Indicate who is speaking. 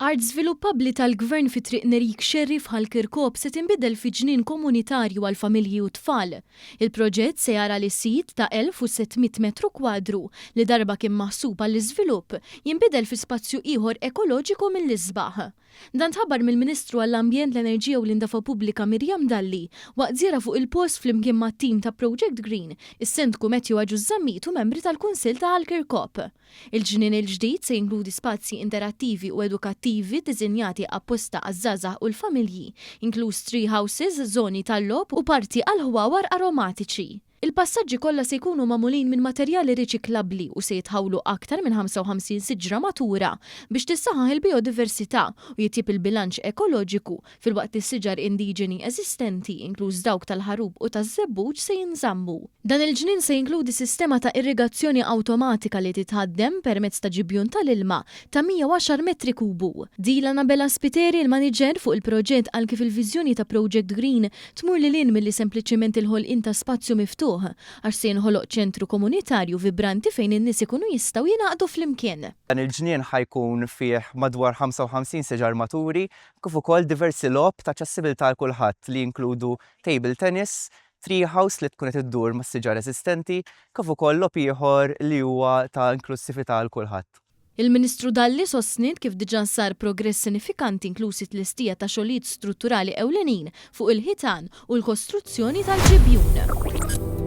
Speaker 1: Art żviluppabbli tal-Gvern fi Triq Nerik Xerri f'Ħal Kirkop se tinbidel fi ġnien komunitarju għall-familji u t-tfal. Il-proġett se jara li sit ta' 1,600 metru kwadru li darba kien maħsub għall-iżvilupp jinbidel fi spazju ieħor ekoloġiku mill-isbaħ. Dan tħabbar mill-Ministru għall-Ambjent, l-Enerġija u l-Indafa Pubblika Miriam Dalli waqt żjara fuq il-post flimkien mat-tim ta' Project Green, is-Sindku Matthew Agius Zammit u membri tal-Kunsill ta' Ħal Kirkop. Il-ġnien il-ġdid se jinkludi spazji interattivi u edukattivi ddisinjati apposta għaż-żgħażagħ u l-familji, inkluż tree houses, żoni tal-logħob u parti għall-ħwawar aromatiċi. Il-passaġġi kollha se jkunu magħmulin minn materjali riċiklabbli u se jitħawlu aktar minn 55 siġra matura biex tissaħħaħ il bijodiversità u jitjieb il-bilanċ ekoloġiku filwaqt li s-siġar indiġeni eżistenti, inkluż dawk tal-ħarub u taż-żebbuġ se jinżammu. Dan il-ġnien se jinkludi sistema ta' irrigazzjoni awtomatika li titħaddem permezz ta' ġibjun tal-ilma ta' 110 metri kubu. Dylan Abela Spiteri, il-maniġer fuq il-proġett qal kif il-viżjoni ta' Project Green tmur lil hinn milli sempliċiment il-ħolqien ta' spazju miftuħ, għax se jinħoloq ċentru komunitarju vibranti fejn in-nies ikunu jistgħu jingħaqdu flimkien.
Speaker 2: Dan il-ġnien ħa jkun fih madwar 55 siġar maturi kif ukoll diversi logħob ta' aċċessibilità għal kulħadd li jinkludu table tennis, tree house li tkun qed iddur mas-siġar eżistenti, kif ukoll logħob ieħor li huwa ta' inklussività għal kulħadd.
Speaker 1: Il-Ministru Dalli sostniet kif diġà sar progress sinifikanti inkluż it-tlestija ta' xogħlijiet strutturali ewlenin fuq il-ħitan u l-kostruzzjoni tal-ġibjun.